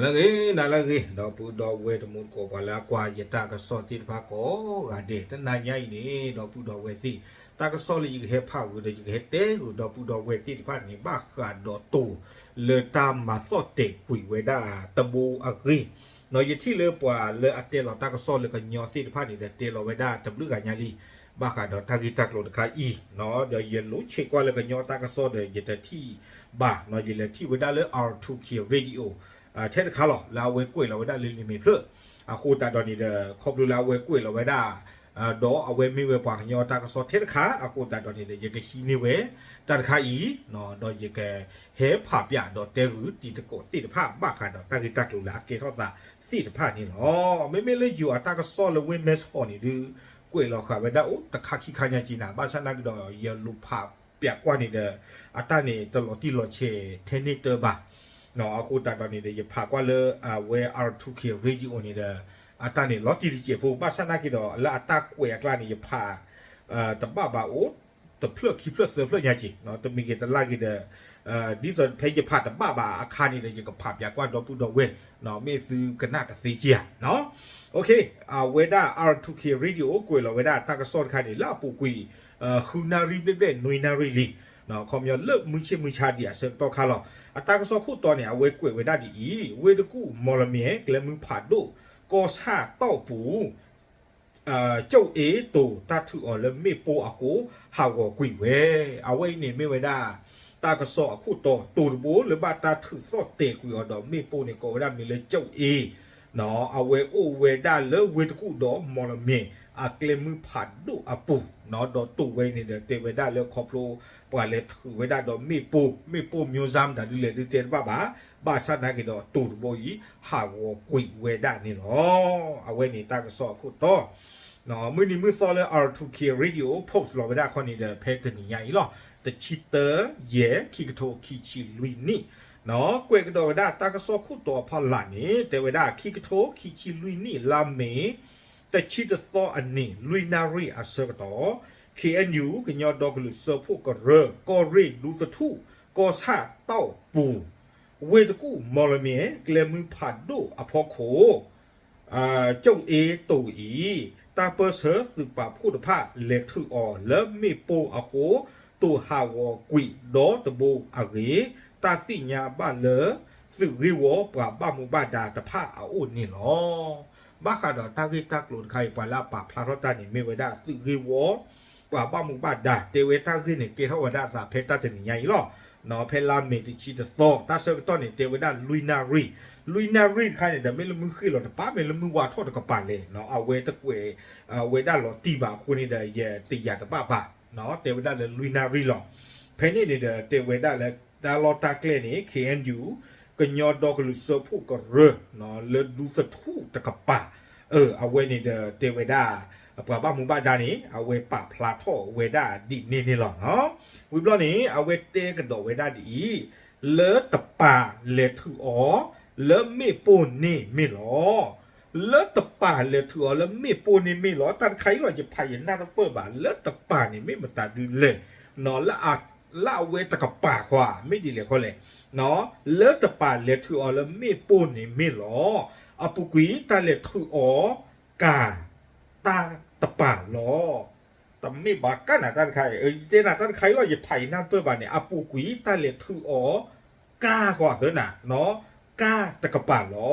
လၢအဂ့ၤ နၤလၢအဂ့ၤ ဒီပုၢ်ဒီဝဲၢ်တံၤသကိး ပှၤလၢအကွၢ်ယတၢ်ကစီၣ်သ့ၣ်တဖၣ်ကိးဂၤဒဲး တနၤညါအံၤန့ၣ် ဒီပုၢ်ဒီဝဲၢ်သ့ၣ် တၢ်ကစီၣ်လၢယကဟဲဖးဂုာ်ဒီး ယကဟဲတဲဂုာ်ဒီပုၢ်ဒီဝဲၢ်သ့ၣ်တဖၣ်န့ၣ် ဘၣ်ဃးဒီးတိၤလၢတၢ်မၤသီၣ်တဲာ်ကွံာ်ဝဲဒၣ်တဘိအဂ့ၢ်, ဒီးယထံၣ်လၢပှၤလၢအတဲလီၤတၢ်ကစီၣ်လၢကညီသ့ၣ်တဖၣ်န့ၣ်ဒီး တဲလီၤဝဲဒၣ်တဘျုးဂၤညါလံ ဘၣ်ဃးဒီးတၢ်ဂ့ၢ်တၢ်ကျိၤတခါအံၤ, ဒီးယလိးဆဲးကွၢ်လၢကညီတၢ်ကစီၣ်ဒီး ယတထံၣ်ဘၣ်, ယလဲၤထံၣ်ဝဲဒၣ်လၢ R two K Radio ထဲတခါလီၤ လၢအဝဲကွဲးလီၤဝဲဒၣ်လၢလံာ်မဲာ်ဖျၢၣ်, အဃိသတးဒီးန့ၣ်ဒီး ခီဖျိလၢအဝဲကွဲးလီၤဝဲဒၣ် ဒီးအဝဲမ့ၢ်ဝဲပှၤကညီတၢ်ကစီၣ်ထဲတခါ အဃိသတးဒီးန့ၣ်ဒီး ယကဟံးန့ၢ်ဝဲ တၢ်တခါအံၤ, ဒီးယကဟဲဖးပၠးဒီးတဲဂုာ်တံၤသကိးသ့ၣ်တဖၣ် ဘၣ်ဃးဒီးတၢ်ဂ့ၢ်တၢ်ကျိၤလၢအကဲထီၣ်သးသ့ၣ်တဖၣ်န့ၣ်လီၤ. မ့မ့ၢ်လၢယိၤအတၢ်ကစီၣ်လၢ Witness Hall န့ၣ်ဒုး ကွဲးလီၤဃာ်ဝဲဒၣ်အိၣ်တခါခံခါညါက့ၤနၤ ဘၣ်ဆၣ်နာ်က့ၤဒီး ယလူၤဖးပၠးကွၢ်န့ၣ်ဒီး အတၢ်န့ၣ်တလီၤတံၢ်လီၤဆဲးထဲန့ၣ်တၢ်ဘၣ်, အဃိသတးဒီးန့ၣ်ဒီး ယဖးကွၢ်လၢအဝဲ R two K Radio န့ၣ်ဒီး အတၢ်န့ၣ်လီၤတံၢ်တစဲးဖိ ဘၣ်ဆၣ်နာ်က့ၤဒီး လၢအတၢ်ကွဲးအကျါန့ၣ် ယဖး တဘၣ်ဘၣ်အိၣ် တဖျၢၣ်ခံဖျၢၣ်သၢဖျၢၣ်ညါက့ၤ တမ့ၢ်က့ၤတလၢ်က့ၤဒီး ဒ်သိးဖဲယဖးတဘၣ်ဘၣ်အခါန့ၣ်ဒီး ယကဖးပၠးကွၢ်ဒီပုၢ်ဒီဝဲၢ် မ့ၢ်သုကနၣ်ကသ့က့ၤဧါ. အဝဲဒၣ် R two K Radio ကွဲးလီၤဝဲဒၣ်တၢ်ကစီၣ်တခါန့ၣ် လၢအပူၤကွံာ် ဃုနၣ်ရံၣ်ဘျဲၣ်ဘျဲၣ်နွံနၣ်ရံၣ်လံ, ခီပညီလၢမုၢ်ဆ့ၣ်မုၢ်ဆါဒံးအဆၢကတီၢ်ခါလီၤ. အတၢ်ကစီၣ်ခိၣ်တီန့ၣ် အဝဲကွဲးဝဲဒၣ်ဒ်အံၤ, ဝ့ၢ်တကူၣ် မီၣ်လမၠဲၣ် ကျဲမုၢ်ဖးဒိၣ် ကီၢ်ဆၣ်တီၣ်ပူၤ ကၠိၣ်အ့တိၤ တၢ်ထုးအီၤလၢမ့ၣ်ပိၢ်အဃိ ဟးဂီၤကွံာ်ဝဲ, အဝဲအံၤန့ၣ်မ့ၢ်ဝဲဒၣ် တၢ်ကစီၣ်အခိၣ်တီ တိၤတဘိလၢဘၣ်တၢ်ထုးသီၣ်တဲာ်ကွံာ်အီၤဒီးမ့ၣ်ပိၢ်န့ၣ် ကိးဝဲဒၣ်မ့ၢ်လၢကၠိၣ်အ့, အဝဲအိၣ်ဝဲဒၣ်လၢဝ့ၢ်တကူၣ်ဒီးမီၣ်လမၠဲၣ် အကျဲမုၢ်ဖးဒိၣ်အပူၤ, ဒီးတိၤဝဲအံၤန့ၣ်ဒီး တဲဝဲဒၣ်လၢခီဖျိ ပှၤလဲၤထုးဝဲဒၣ်ဒီးမ့ၣ်ပိၢ်, မ့ၣ်ပိၢ် မျိုးစား မတၤဒုလဲၣ်ဒုတဲတဘၣ်ဘၣ်, ဘၣ်ဆၣ်နာ်က့ၤဒီးတိၤတဘိအံၤ ဟးဂီၤကွံာ်ဝဲဒၣ်န့ၣ်လီၤ. အဝဲန့ၣ်တၢ်ကစီၣ်အခိၣ်တီ မုၢ်နံၤမုၢ်သီလၢ R two K Radio post လီၤဝဲဒၣ်ခီန့ၣ်ဒီး ဖဲတနံၤညါအံၤလီၤ. တဆံတၢ ယဲၢ် ခံကထိခံဆံလွံၢ်နံၣ်, ကွဲးကဒီးဝဲဒၣ်တၢ်ကစီၣ်ခိၣ်တီအဖီလာ်န့ၣ် တဲဝဲဒၣ် ခံကထိခံဆံလွံၢ်နံၣ် လါမ့ၤ တဆံတသီအနံၤ လွံၢ်နၣ်ရံၣ်အဆၢကတီၢ် K N U ကညီဒီကလုာ်စၢဖှိၣ်ကရၢ ကီၢ်ရ့ၣ်ဒူသထူၣ် ကီၢ်ဆၣ်တီၣ်ပူၤ ဝ့ၢ်တကူၣ် မီၣ်လမၠဲၣ် ကျဲမုၢ်ဖးဒိၣ်အဖီခိၣ် ကၠိၣ်အ့တိၤအံၤ တၢ်ပၢၢ်ဆၢသုးပာ်ဖှိၣ်တဖၣ် လဲၤထုးအီၤလၢမ့ၣ်ပိၢ်အဃိ တိၤဟးဂီၤကွံာ်ဒီတဘိအဂ့ၢ် တၢ်သ့ၣ်ညါဘၣ်လၢ သုးဂ့ၢ်ဝီပှၤဘၣ်မူဘၣ်ဒါတဖၣ်အအိၣ်န့ၣ်လီၤ. ဘၣ်ဃးဒီးတၢ်ဂ့ၢ်တၢ်ကျိၤတခါအံၤ ပှၤလၢအပာ်ဖျါထီၣ်တၢ်န့ၣ် မ့ၢ်ဝဲဒၣ်သုးဂ့ၢ်ဝီ ပှၤဘၣ်မူဘၣ်ဒါ တဲဝဲတၢ်ဂ့ၢ်န့ၣ် ကဲထီၣ်ဝဲဒၣ်အသးဖဲတၢ်တနံၤညါအံၤလီၤ. ဖဲလါမ့ၤတဆံတသီ တၢ်ဆၢကတီၢ်န့ၣ် တဲဝဲဒၣ်လွံၢ်နၣ်ရံၣ်, လွံၢ်နၣ်ရံၣ်တခါန့ၣ်ဒီး မ့ၢ်လၢမုၢ်ဃ့ၢ်လီၤတပၤ မ့ၢ်လၢမုၢ်ဝါထီၣ်တကပၤလဲၣ်, အဝဲတကွဲးဝဲဒၣ်လီၤတံၢ်ဘၣ်အဃိန့ၣ်ဒီး ယတယာ်တဘၣ်ဘၣ်, တဲဝဲဒၣ်လၢလွံၢ်နၣ်ရံၣ်လီၤ. ဖဲန့ၣ်န့ၣ်ဒီး တဲဝဲဒၣ်လၢတၢ်လီၢ်တၢ်ကျဲန့ၣ် K N U ကညီဒီကလုာ်စၢဖှိၣ်ကရၢ လၢဒူသထူၣ်တကပၤ အဝဲန့ၣ်ဒီးတဲဝဲဒၣ် ပှၤဘၣ်မူဘၣ်ဒါန့ၣ် အဝဲပာ်ဖျါထီၣ်ဝဲဒၣ်ဒ်န့ၣ်န့ၣ်လီၤ. ဝံၤဘျီန့ၣ် အဝဲတဲကဒီးဝဲဒၣ်ဒ်အံၤ, လၢတပၤလဲၤထုးအီၤ လၢမ့ၣ်ပိၢ်န့ၣ်မ့ၢ်လီၤ. လၢတပၤလဲၤထုးအီၤလၢမ့ၣ်ပိၢ်န့ၣ်မ့ၢ်လီၤ. တၢ်တခါအံၤလီၤ ယဖးယနၢ်တပၢၢ်ဘၣ် လၢတပၤန့ၣ်မ့ၢ်မတၤဒုလဲၣ်, လၢအဝဲတကပၤခွါ မ့ၢ်ဒ်လဲၣ်ခီလဲၣ်, လၢတပၤလဲၤထုးအီၤလၢမ့ၣ်ပိၢ်န့ၣ်မ့ၢ်လီၤ. အပူၤကွံာ်တၢ်လဲၤထုးအီၤ ကၤ တၢ်တပၤလီၤ. တမ့ၢ်ဘၣ်ကၣ်နၤတၢ်တခါအံၤ, ယတဲနၤတၢ်တခါအံၤလီၤ ယဖးယနၢ်တပၢၢ်ဘၣ်န့ၣ် အပူၤကွံာ်တၢ်လဲၤထုးအီၤ ကၤဃီသၢနၤ, ကၤတကပၤလီ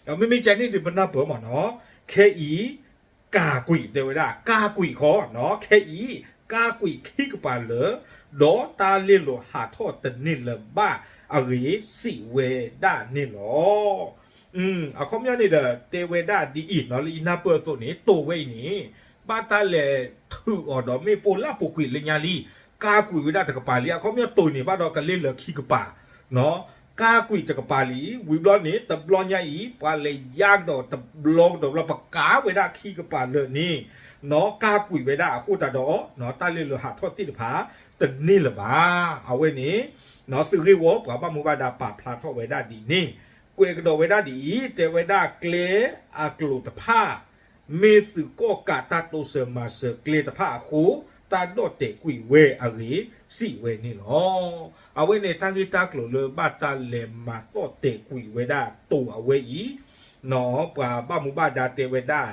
ၤ. မ့မ့ၢ်ကန့ၣ်ဒုးပနၢ်ပၢၢ်မးနီၤ, ခဲအံၤ ကၤကွံာ် တဲဝဲဒၣ် ကၤကွံာ်ဃီနီၤ, ခဲအံၤ ကၤကွံာ်ခံကပၤလၢာ်, ဒီးတၢ်လ့ၢ်လိၤဟးထီၣ်တန့ၢ်လၢၤဘၣ်အဂ့ၢ် စံးဝဲဒၣ်န့ၣ်လီၤ. အခီပညီန့ၣ်ဒီး တဲဝဲဒၣ်ဒ်အံၤနီၤ, လၢယနၢ်ပၢၢ်အသိးန့ၣ် တိၤဝဲအံၤန့ၣ် ဘၣ်တၢ်လဲၤထုးအီၤဒီးမ့ၣ်ပိၢ်လၢအပူၤကွံာ်လၢညါလံ, ကၤကွံာ်ဝဲဒၣ်တကပၤလံ, အခီပညီတိၤန့ၣ်ဘၣ်ဒီးကလ့ၢ်လၢာ်ခံကပၤ ကၤကွံာ်တကပၤလံ, ဝံၤဘျီန့ၣ် တဘျီညါအံၤ ပှၤလဲၤယါကဒီးတဘျီကဒီးဘျီ ပကၤဝဲဒၣ်ခံကပၤလၢာ်န့ၣ်, နီၤ ကၤကွံာ်ဝဲဒၣ်အဃိသတးဒီး တၢ်လ့ၢ်လိၤဟးထီၣ်သ့ၣ်တဖၣ် တန့ၢ်လၢၤဘၣ်. အဝဲန့ၣ် နီၤ သုးဂ့ၢ်ဝီ ပှၤဘၣ်မူဘၣ်ဒါပာ်ဖျါထီၣ်ဝဲဒၣ်ဒ်န့ၣ်, ကွဲးကဒီးဝဲဒၣ်ဒ်အံၤ, တဲဝဲဒၣ်ကျဲအကျိၤတဖၣ် မ့ၢ်သုးကီၣ်ကးတၢ်တိစၢၤမၤစၢၤကျဲတဖၣ်အဃိ, တၢ်ဒီၣ်တဲာ်ကွံာ်ဝဲအဂ့ၢ် စံးဝဲန့ၣ်လီၤ. အဝဲန့ၣ်တၢ်ဂ့ၢ်တၢ်ကျိၤလၢဘၣ်တၢ်လဲၤမၤသီၣ်တဲာ်ကွံာ်ဝဲဒၣ်တိၤအဝဲအံၤ ပှၤဘၣ်မူဘၣ်ဒါတဲဝဲဒၣ်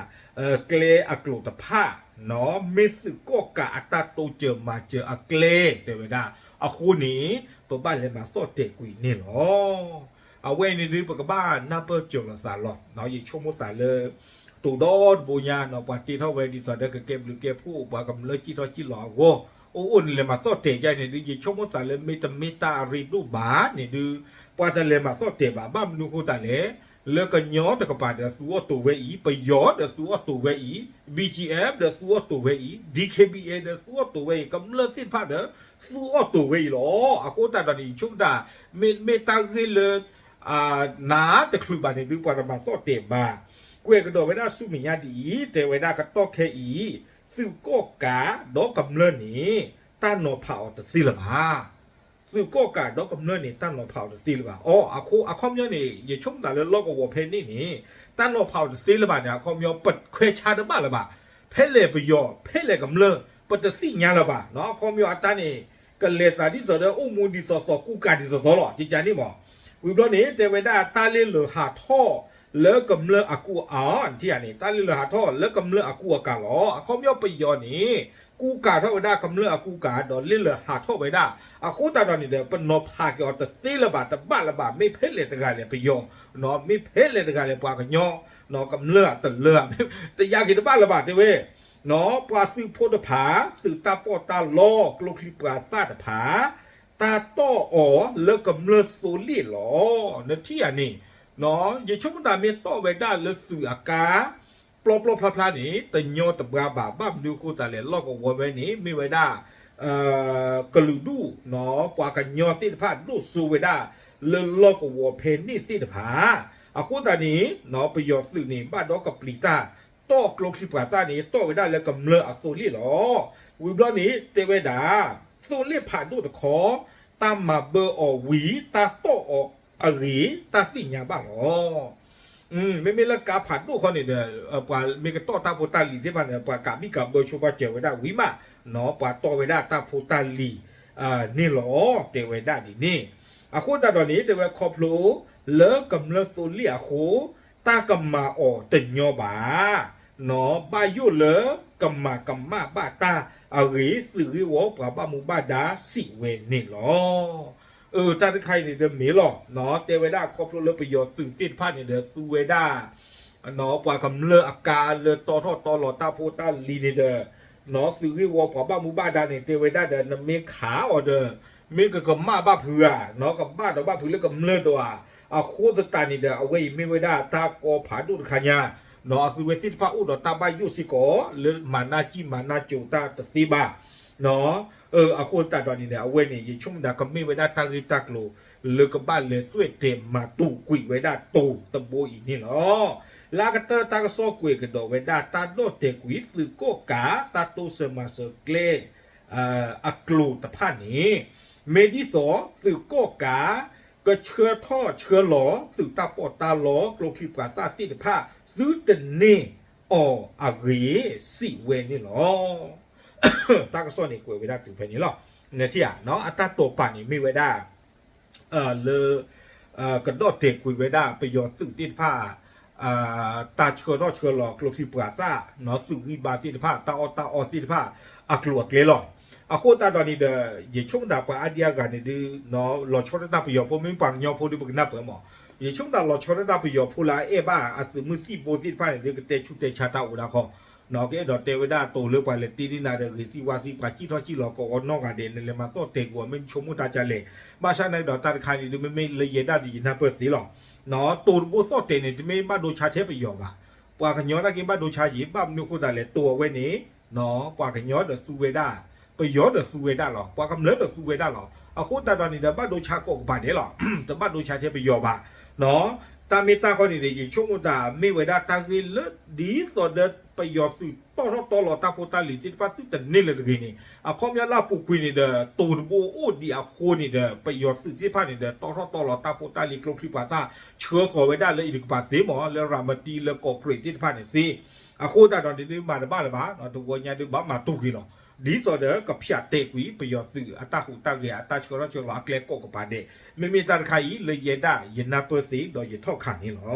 ကျဲအကျိၤတဖၣ် မ့ၢ်သုးကီၣ်ကးအတၢ်တိစၢၤမၤစၢၤအကျဲ တဲဝဲဒၣ် အဃိန့ၣ် ပဘၣ်လဲၤမၤသီၣ်တဲာ်ကွံာ်န့ၣ်လီၤ. အဝဲအံၤန့ၣ်ဒုး ပကဘၣ်နၢ်ပၢၢ်စၢၤလိာ်သးလီၤ. ယဆိကမိၣ်သးလၢ တိၤဒီတဘိညါ ပှၤတ့ထီၣ်ဝဲဒ်သိးဒီးကကဲဘျုးကဲဖှိၣ် ပှၤကမျၢၢ်စံၣ်ထီၣ်စံၣ်လီၤအဂီၢ် အိၣ်အိၣ်န့ၣ် လဲၤမၤသီၣ်တဲာ်ကါန့ၣ်ဒုး ယဆိကမိၣ်သးလၢမ့တမ့ၢ်တၢ်အရ့ဒိၣ်ဘၣ်န့ၣ်ဒုး ပှၤတလဲၤမၤသီၣ်တဲာ်ဘၣ်. ဘၣ်မနုၤအဃိသတးလဲၣ်, လၢကညီတကပၤဒီးသူအီၣ်တိၤဝဲအံၤ, ပယီၤဒီးသူအီၣ်တိၤဝဲအံၤ, B G F ဒီးသူအီၣ်တိၤဝဲအံၤ, D K B A ဒီးသူအီၣ်တိၤဝဲအံၤ, ကမျၢၢ်သ့ၣ်တဖၣ်ဒီး သူအီၣ်တိၤဝဲအံၤလီၤ. အဃိသတးဒီးန့ၣ် ယဆိကမိၣ်သး မ့မ့ၢ်တၢ်ဂ့ၢ်လၢ နးတချုးဘၣ်န့ၣ်ဒုး ပှၤတမၤသီၣ်တဲာ်ဘၣ်. ကွဲးကဒီးဝဲဒၣ်ဆူမဲာ်ညါဒ်အံၤ, တဲဝဲဒၣ်ကတီၢ်ခဲအံၤ သုးကီၣ်ကးဒီးကမျၢၢ်န့ၣ် တၢ်နီၤဖးအီၤတသ့လၢၤဘၣ်. သုးကီၣ်ကးဒီးကမျၢၢ်န့ၣ် တၢ်နီၤဖးအီၤတသ့လၢၤဘၣ်. အီ အခီပညီန့ၣ် ယဆိကမိၣ်သးလၢလီၢ်ကဝီၤဖဲန့ၣ်န့ၣ် တၢ်နီၤဖးအီၤတသ့လၢၤဘၣ်န့ၣ် အခီပညီ ပခွဲးဆါတဘၣ်လၢၤဘၣ်. ဖဲလဲၣ်ပယီၤ ဖဲလဲၣ်ကမျၢၢ် ပတသ့ၣ်ညါလၢၤဘၣ်. အခီပညီအတၢ်န့ၣ် ကလဲၤသးဒ်သိးဒီး အိၣ်မူဒ်သိးသိး ကူကၤဒ်သိးသိးလီၤ. ကကန့ၣ်မး ဝံၤဘျီန့ၣ် တဲဝဲဒၣ်တၢ်လ့လၢာ်ဟးထီၣ်လၢကမျၢၢ်အကူအကၤန့ၣ် တၢ်လ့လၢာ်ဟးထီၣ်လၢကမျၢၢ်အကူအကၤလီၤ. အခီပညီပယီၤန့ၣ် ကူကၤထီၣ်ဝဲဒၣ်ကမျၢၢ်အကူကၤ ဒီးလ့လၢာ်ဟးထီၣ်ဝဲဒၣ်. အဃိသတးဒီးန့ၣ်ဒီး ပနီၤဖးက့ၤအီၤတသ့လၢၤဘၣ်, တဘၣ်လၢၤဘၣ်, မ့ၢ်ဖဲလဲၣ်တဂၤလဲၣ်ပယီၤ, မ့ၢ်ဖဲလဲၣ်တဂၤလဲၣ်ပှၤကညီ, ကမျၢၢ်အတလၢာ်, တယာ်က့ၤတဘၣ်လၢၤဘၣ် တဲဝဲ ပှၤသုးဖိတဖၣ် သုးတၢ်ပီးတၢ်လီ ကျိချံပှၤသၣ်တဖၣ် တၢ်တီၢ်အီၤလၢကမျၢၢ်သိလ့ၣ်လီၤ. နထံၣ်ဧါန့ၣ်, ယဆိကမိၣ်သးမ့ၢ်တီၢ်ဝဲဒၣ်လၢသုးအကါ ပျီပျီဖျါဖျါန့ၣ် တညီတဘှါဘၣ်. ဘၣ်မနုၤအဃိသတးလဲၣ်, လီၢ်ကဝီၤဝဲန့ၣ် မ့ၢ်ဝဲဒၣ် ကလုာ်ဒူၣ် ပှၤကညီသ့ၣ်တဖၣ်ဒိၣ်စိဝဲဒၣ် လၢလီၢ်ကဝီၤဖဲန့ၣ်သ့ၣ်တဖၣ်. အဃိသတးန့ၣ် ပယီၤသုးန့ၣ် ဘၣ်ဒီးကပျံၤတၢ် တီၢ်ကျိချံပှၤသၣ်န့ၣ် တီၢ်ဝဲဒၣ်လၢကမျၢၢ်အသိလ့ၣ်လီၤ. ဝံၤဘျီန့ၣ် တဲဝဲဒၣ် သိလ့ၣ်ဖးဒိၣ်တခီ တၢ်မၤဘၢအီၤဝံၤ တၢ်တီၢ်အီၤအဂ့ၢ် တၢ်သ့ၣ်ညါဘၣ်လီၤ. မ့မ့ၢ်လၢကါဖးဒိၣ်ဃီန့ၣ်ဒီး ပှၤမ့ၢ်ကတီၢ်တၢ်ဖိတၢ်လံၤသ့ၣ်တဖၣ်န့ၣ် ပှၤကးဘံၣ်ကးဘၢဆိပာ်စၢၤဝဲဒၣ်ဝံၤမး, ပှၤတီၢ်ဝဲဒၣ်တၢ်ဖိတၢ်လံၤန့ၣ်လီၤ. တဲဝဲဒၣ်ဒ်န့ၣ်. အဃိသတးဒီးန့ၣ် တဲဝဲခီဖျိ လၢကမျၢၢ်သိလ့ၣ်အဃိ တၢ်ကမၤအီၤတညီဘၣ်. ဘၣ်ယိၣ်လၢကမၤကမၣ်ဘၣ်တၢ်အဂ့ၢ် သုးဂ့ၢ်ဝီပှၤဘၣ်မူဘၣ်ဒါစံးဝဲန့ၣ်လီၤ. အၢ တၢ်တခါအံၤန့ၣ်ဒီးမ့ၢ်လီၤ. တဲဝဲဒၣ်ခီဖျိလၢပယီၤသုးသ့ၣ်တဖၣ်န့ၣ်ဒီး သူဝဲဒၣ် ပှၤကမျၢၢ်အကါလၢတီထီၣ်တီလီၤတၢ်ဖိတၢ်လံၤန့ၣ်ဒီး သုးဂ့ၢ်ဝီပှၤဘၣ်မူဘၣ်ဒါန့ၣ် တဲဝဲဒၣ်ဒီး နမ့ၢ်ခးအီၤဒီး မ့ၢ်ကကမၣ်ဘၣ်ဖုးဧါ, ကဘၣ်ဒီးဘၣ်ဖုးလၢကမျၢၢ်ဒီးဧါ. အဃိသတးန့ၣ်ဒီး အဝဲအံၤမ့ၢ်ဝဲဒၣ်တၢ်ကီဖးဒိၣ်တခါညါ, အသုဝဲသ့ၣ်တဖၣ်အိၣ်ဒီးတၢ်ဘၣ်ယိၣ်စ့ၢ်ကီး လၢမၤနၢ်ကံၣ်မၤနၢ်ကိၤတၢ်တသ့ဘၣ်. အဃိသတးဒီးန့ၣ်ဒီး အဝဲန့ၣ် ယဆိကမိၣ်ဒၣ်ကမ့ၢ်ဝဲဒၣ်တၢ်ဂ့ၢ်တၢ်ကျိၤ လၢကဘၣ်လဲၤသွဲၣ်တဲာ်မၤတူာ်ကွံာ်ဝဲဒၣ်တိၤတဘိအံၤန့ၣ်လီၤ. လၢအကတၢၢ်တၢ်ကစီၣ်ကွဲးကဒီးဝဲဒၣ် တၢ်ဒီၣ်တဲာ်ကွံာ်သုးကီၣ်ကး တၢ်တိစၢၤမၤစၢၤကျဲ အကျိၤတဖၣ်န့ၣ် မ့ၢ်ဒ်သိးသုးကီၣ်ကး ကဆှၢထီၣ်ဆှၢလီၤ သုးတၢ်ပီးတၢ်လီ ကျိချံပှၤသၣ်သ့ၣ်တဖၣ် သုတန့ၢ်အီၤအဂ့ၢ် စံးဝဲန့ၣ်လီၤ. တၢ်ကစီၣ်န့ၣ်ကွဲးဝဲဒၣ်တုၤဖဲန့ၣ်လီၤ. နထံၣ်ဧါ, အတၢ်တိာ်ပာ်န့ၣ်မ့ၢ်ဝဲဒၣ် လၢ ကဒီၣ်တဲာ်ကွံာ်ဝဲဒၣ်ပယီၤသုးသ့ၣ်တဖၣ် တၢ်ဆှၢထီၣ်ဆှၢလီၤကျိချံပှၤသၣ် သုးဂံၢ်ဘါသ့ၣ်တဖၣ် တၢ်အီၣ်တၢ်အီသ့ၣ်တဖၣ် အကျိၤအကျဲလီၤ. အဃိသတးဒီးန့ၣ်ဒီး ယဆိကမိၣ်သးပှၤအါဒံအါဂၤန့ၣ်ဒုး လီၤဆီဒၣ်တၢ်ပယီၤဖိ မ့ၢ်ပှၤကညီဖိဒုးပကနၢ်ပၢၢ်မး, ယဆိကမိၣ်သးလီၤဆီဒၣ်တၢ်ပယီၤဖိလၢအအဲၣ်ဘၣ် အသုးမုၢ်သံၣ်ဘိသ့ၣ်တဖၣ်န့ၣ်ဒုး ကတဲဆူးတဲဆါတၢ်အိၣ်ဒၣ်ခီ ကအဲၣ်ဒိးတဲဝဲဒၣ်တိၤလၢပှၤလဲၤတ့န့ၢ်နၤဒီးဂ့ၤသံဝါသံ ပှၤစံၣ်ထီၣ်စံၣ်လီၤကိးအီၤနီတဂၤဒဲး နလဲၤမၤသီၣ်တဲာ်ကွံာ်အီၤ မ့ၢ်ဆိကမိၣ်တၢ်ကလဲၣ်. ဘၣ်ဆၣ်န့ၣ်ဒီးတၢ်တခါန့ၣ်ဒုး မ့မ့ၢ်လၢယဲဒၣ်ဒီးယနၢ်ပၢၢ်သ့လီၤ. တိၤတဘိသီၣ်တဲာ်န့ၣ် တမ့ၢ်ဘၣ်ဒိဆါထဲပယီၤဘၣ်. ပှၤကညီတၢ်က့ဘၣ်ဒိဆါယံၤ ဘၣ်မနုၤအဃိသတးလဲၣ် တိၤအဝဲန့ၣ် ပှၤကညီဒီးသူဝဲဒၣ်, ပယီၤဒီးသူဝဲဒၣ်လီၤ. ပှၤကမျၢၢ်ဒီးသူဝဲဒၣ်လီၤ. အဃိသတးဒီးန့ၣ်ဒီး ဘၣ်ဒိဆါကိးကပၤဒဲးလီၤ. တဘၣ်ဒိဆါထဲပယီၤဘၣ်. တၢ်မ့ၢ်တၢ်ဃီန့ၣ်ဒီး ယဆိကမိၣ်သးမ့ၢ်ဝဲဒၣ်တၢ်ဂ့ၢ်လၢဒ်သိးဒီးပယီၤသုးတီၢ်ထီၣ်တီလီၤတၢ်ဖိတၢ်လံၤသ့ၣ်တဖၣ်သုတန့ၢ်လၢၤတဂ့ၤန့ၣ် အခီပညီလၢအပူၤကွံာ်န့ၣ်ဒီး တိၤတဘိအိၣ်ဒံးအဃိန့ၣ်ဒီး ပယီၤသုးသ့ၣ်တဖၣ်န့ၣ်ဒီး တီၢ်ထီၣ်တီလီၤတၢ်ဖိတၢ်လံၤကျိချံပှၤသၣ် ဆှၢဃီၤဝဲဒၣ်လၢအံၤတကပၤသ့မး လၢရၤမတံလၢကီးကြံးသ့ၣ်တဖၣ်န့ၣ်သ့. အဃိသတးဒီးန့ၣ်ဒုးမၤတဘၣ်လၢၤဘၣ်, တဝီညါဒုးဘၣ်မၤတူၢ်က့ၤလီၤ. ဒ်သိးဒီးကဖၠးတဲာ်ကွံာ်ပယီၤသုးအတၢ်ဟူးတၢ်ဂဲၤအတၢ်ဆှၢထီၣ်ဆှၢလီၤအကျဲကိးကပၤဒဲး, မ့မ့ၢ်တၢ်တခါအံၤလၢယဲဒၣ်ယနၢ်ပၢၢ်သ့ဒီးယထီၣ်ခးန့ၣ်လီၤ.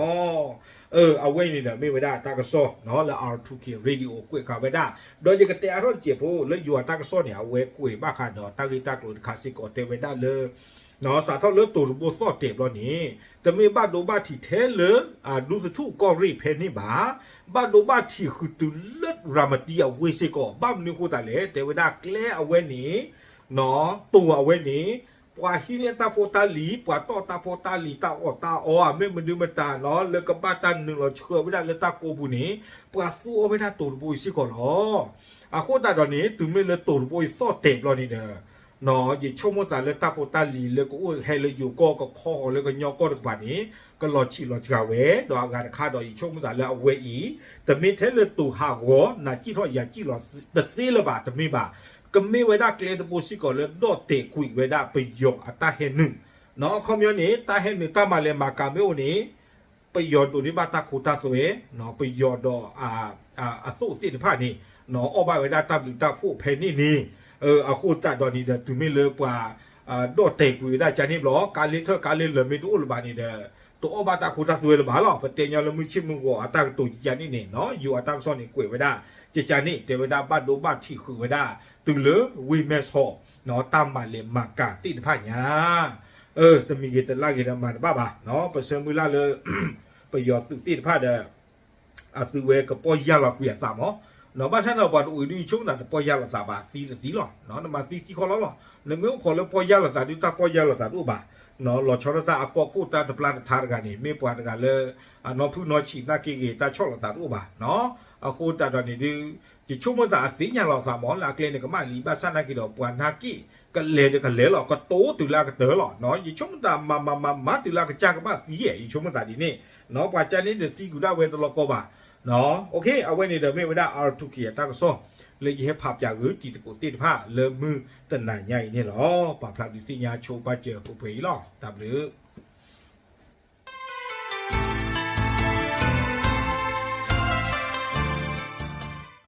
အဝဲအံၤန့ၣ်ဒီးမ့ၢ်ဝဲဒၣ်တၢ်ကစီၣ်လၢ R two K Radio ကွဲးဃာ်ဝဲဒၣ်, ဒီးယကတဲအါထီၣ်တစဲးဖိ လၢယွၤတၢ်ကစီၣ်န့ၣ် အဝဲကွဲးဘၣ်ဃးဒီးတၢ်ဂ့ၢ်တၢ်ကျိၤတခါစ့ၢ်ကီးတဲဝဲဒၣ်လၢ စးထီၣ်လၢတိၤတဘိသီၣ်တဲာ်ဘျီန့ၣ် တမ့ၢ်ဘၣ်ဒိဘၣ်ထံးထဲလၢ ဒူသထူၣ်ကီၢ်ရ့ၣ်ဖဲန့ၣ်ဘၣ်, ဘၣ်ဒိဘၣ်ထံးဃုာ်တုၤလၢရၤမတံအဝ့ၢ်စ့ၢ်ကီး, ဘၣ်မနုၤအဃိသတးလဲၣ် တဲဝဲဒၣ်ကျဲအဝဲန့ၣ် တိၤအဝဲန့ၣ် ပှၤဟံးန့ၢ်တၢ်ဖိတၢ်လံၤ, ပှၤတီၢ်တၢ်ဖိတၢ်လံၤ တၢ်အီၣ်တၢ်အီ မ့ၢ်မနုၤမတၤနီၤ လၢကဘၣ်တၢ်နုာ်လီၤဆှၢဝဲဒၣ်လၢတၢ်ကိးပူၤန့ၣ် ပှၤသူအီၤဝဲဒၣ်တိၤတဘိအံၤစ့ၢ်ကီးလီၤ. အဃိသတးဒီးန့ၣ် တုၤမ့ၢ်လၢတိၤတဘိအံၤသီၣ်တဲာ်ဘျီန့ၣ်ဒီး ယဆိကမိၣ်သးလၢတၢ်ဖိတၢ်လံၤလၢကအိၣ်ဟဲလၢယိၤကီၢ်ကခီဃီၤလၢကညီကီၢ်တကပၤန့ၣ် ကလီၤဆံးလီၤစှၤဝဲ, ဒီးအဂၤတခါဒီးယဆိကမိၣ်သးလၢအဝဲအံၤ တမ့ၢ်ထဲလၢတိၤဟးဂီၤ နၤစံၣ်ထီၣ်ယၤစံၣ်လီၤတသ့လၢၤဘၣ်တမ့ၢ်ဘၣ်, ကမ့ၢ်ဝဲဒၣ်ကျဲတဘိစ့ၢ်ကီးလၢဒီၣ်တဲာ်ကွံာ်ဝဲဒၣ်ပယီၤအတၢ်ဟဲနုာ်, အခီပညီန့ၣ် တၢ်ဟဲနုာ်တၢ်မၤလဲၤမၤကၤမ့ၢ်အိၣ်န့ၣ် ပယီၤဒိးန့ၢ်ဘၣ်တၢ်ခိတၢ်သွဲ, ပယီၤဒီး အသိးသ့ၣ်တဖၣ်န့ၣ် အီၣ်ဘၣ်ဝဲဒၣ်တၢ်ဘျုးတၢ်ဖှိၣ်ဖဲန့ၣ်န့ၣ်, အဃိသတးဒီးန့ၣ်ဒီး တုၤမ့ၢ်လၢပှၤ ဒီၣ်တဲာ်ကွံာ်ဝဲဒၣ်ကန့ၣ်ဘျီ ကါလ့ထၢၣ်ကါလ့လၢာ်မ့ၢ်တအိၣ်လၢၤဘၣ်န့ၣ်ဒီး တအီၣ်ဘၣ်တၢ်ခိတၢ်သွဲလၢၤဘၣ်လီၤ. ပတဲညီလၢမုၢ်ဆ့ၣ်မုၢ်ဂီၤအတၢ်ကတိၤကကန့ၣ်န့ၣ် ယိၤအတၢ်ကစီၣ်န့ၣ်ကွဲးဝဲဒၣ် ကကန့ၣ် တဲဝဲဒၣ်ဘၣ်ဒိဘၣ်ထံးဃုာ်ဝဲဒၣ် တုၤလၢဝ့ၢ်မဲၢ်ဆီး တၢ်မၤလဲၤမၤကၤသ့ၣ်တဖၣ်ညါ တမံၤဂ့ၤတလၢ်ဂ့ၤဒီးမၤတဘၣ်ဘၣ်, ပဆၢမုၢ်လၢ်လၢ ပယီၤသုးသ့ၣ်တဖၣ်ဒီး အသုဝဲကပီၢ်ယၢ်လီၤကွံာ်အသးမး, ဘၣ်ဆၣ်န့ၣ်ပှၤတဝံၤဒုးဆိကမိၣ်သးတပီၢ်ယၢ်လီၤသးဘၣ် သံတသံလီၤ, နမၤသံသံခီလီၤလီၤ, နမ့ၢ်အိၣ်ခိးလၢပီၢ်ယၢ်လီၤသးဒုးတၢ်ပီၢ်ယၢ်လီၤသးတအိၣ်ဘၣ်, လီၤဆီဒၣ်တၢ်အကီၢ်ခိၣ်တၢ်တပျၢ်တထါတဂၤန့ၣ် မ့ၢ်ပှၤတဂၤလၢ အနီၢ်ဖုၣ်နီၢ်ဆံးသနာ်က့ဂ့ၤ တၢ်ဆီၣ်လီၤသးတအိၣ်ဘၣ်, အဃိသတးဒီးန့ၣ်ဒုး ယဆိကမိၣ်သးအသ့ၣ်ညါလီၤသးမး လၢအကျဲန့ၣ် ကမၣ်လံ ဘၣ်ဆၣ်သနာ်က့ဒီး ပှၤသနာ်က့ ကလဲၤဒီးကလဲၤလီၤ ကတိၤတုၤလၢအကတၢၢ်လီၤ, ယဆိကမိၣ်သးမၤမၤမၤမၤတုၤလၢအကစၢ်ကဘၣ်သံဧါ ယဆိကမိၣ်သးဒ်န့ၣ်, ပှၤကန့ၣ်ဒီးသံကွံာ်ဒၣ်ဝဲတလီၢ်ကီဘၣ်, အဝဲန့ၣ်ဒီးမ့ၢ်ဝဲဒၣ် R two K အတၢ်ကစီၣ် လၢယဟဲဖးပၠးဂုာ်တံၤသကိးသ့ၣ်တဖၣ်လၢမုၢ်တနၤညါအံၤန့ၣ်လီၤ. ပာ်ဖျါဒုးသ့ၣ်ညါဆိပာ်စၢၤပှဲၤပှဲၤအံၤလီၤ. တၢ်ဘျုး